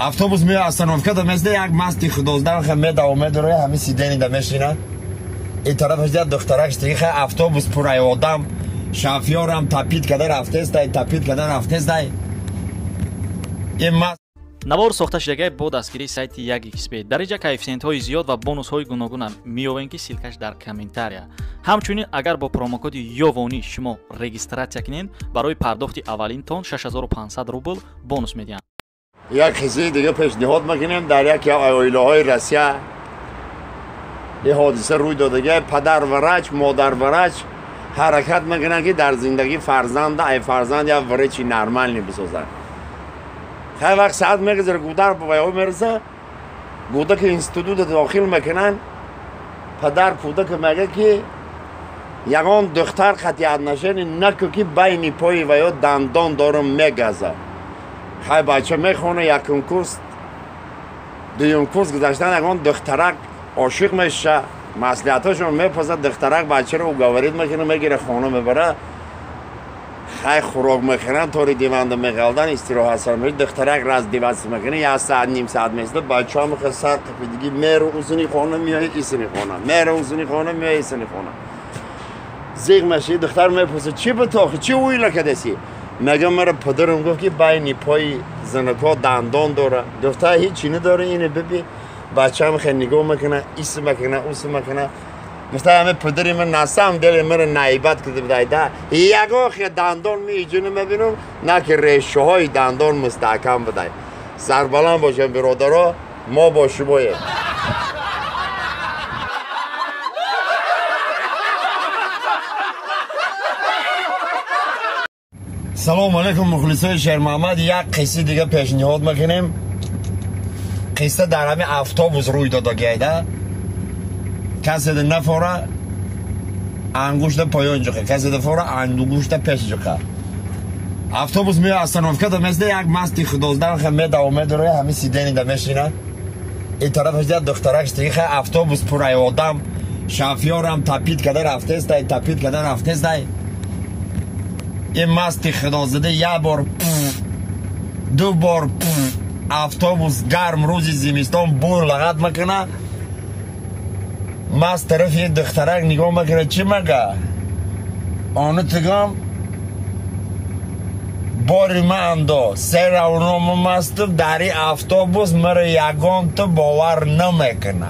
Автобус меояд остановка да места як масти худоздан ха медава медуроя ҳами сидени да мешина. Ин тарафаш як духтарак штиги ха автобус пурай одам. Шофёрам тапит када рафтестай, тапит када рафтестай. Ин маст Навор сохта шудагай бо дастгирии сайти 1xb. Дар инҷа коэффисиентҳои зиёд ва бонусҳои гуногунам меёвем, ки ссылка ш дар комментария. Ҳамчунин агар бо промокоди Ёвонӣ шумо регистрация кунед, барои пардохти аввалинтон 6500 рубл бонус медиҳанд. Як қиссаи дига пешниҳод мекунем. Дар яке аз оилаҳои Россия ин ҳодиса рӯй додагай. Падар врач, модар врач ҳаракат мекунанд, ки дар зиндагӣ фарзанда ай фарзанд як врачи нормальный бисозанд. Хай вақт саат мегузара, гудар ба вайҳо мераса, кӯдаки института дохил мекунанд. Падар кӯдака мега, ки ягон духтар қати отношение наку, ки байни пои ваё дандон дорам, мегаза. Хай бача мехона якум курс, дуюм курс гузаштан ягон духтарак ошиқ меша, маслиҳатҳошон мепазад, духтарак бачаро уговорить мекуна, мегира, хона мебара. Хай хӯрок мехӯранд, тори диванда меғалдан, истироҳат сар мешад, духтарак раздеваться мекуна, як саат, ним саат места, бачаҳо мехоҳад сар қапидигӣ меру усуни хона меои, исуни хона меру, усуни хона меои, исуни хона зиғ меши. Духтар мепурсад: «Чӣ ба ту охи, чӣ уйла кадаси?» Мега: «Мара падарам гуфт, ки байни пои занако дандон дора». Гуфта: «Ҳичи надора, ине биби». Бачаам хел нигоҳ мекуна, ис мекуна, ус мекуна. Гуфта: «Ҳаме падари ман на самом деле мара наибат кида будайда, ягон хел дандон ми иҷо намебинам, на ки решаҳои дандон мустаҳкам будай». Сарбаланд бошем, биродаро, мо бо шумоем. Салому алейкум, мухлисои Шермуҳаммад. Як қисси дига пешниҳод мекунем. Қисса дар ҳами автобус рӯй додагиайда. Каседа нафора, ангушта поён ҷуқа, каседа фора, ангушта пеш ҷуқа. Автобус меояд остановка да места як масти худоздан ха медава медуроя ҳами сидени да мешина. Ин тарафаш як духтарак штиги ха автобус пурай одам, шофёрам тапит када рафтестай, тапит када рафтестай. Ин масти худозада як бор, ду бор, автобус гарм, рӯзи зимистон, бур лағат мекуна. Маст тарафи духтарак нигоҳ мекуна: «Чӣ мага ону тигам бори ма андо се равнома масту, дар ин автобус мара ягон ту бовар намекуна».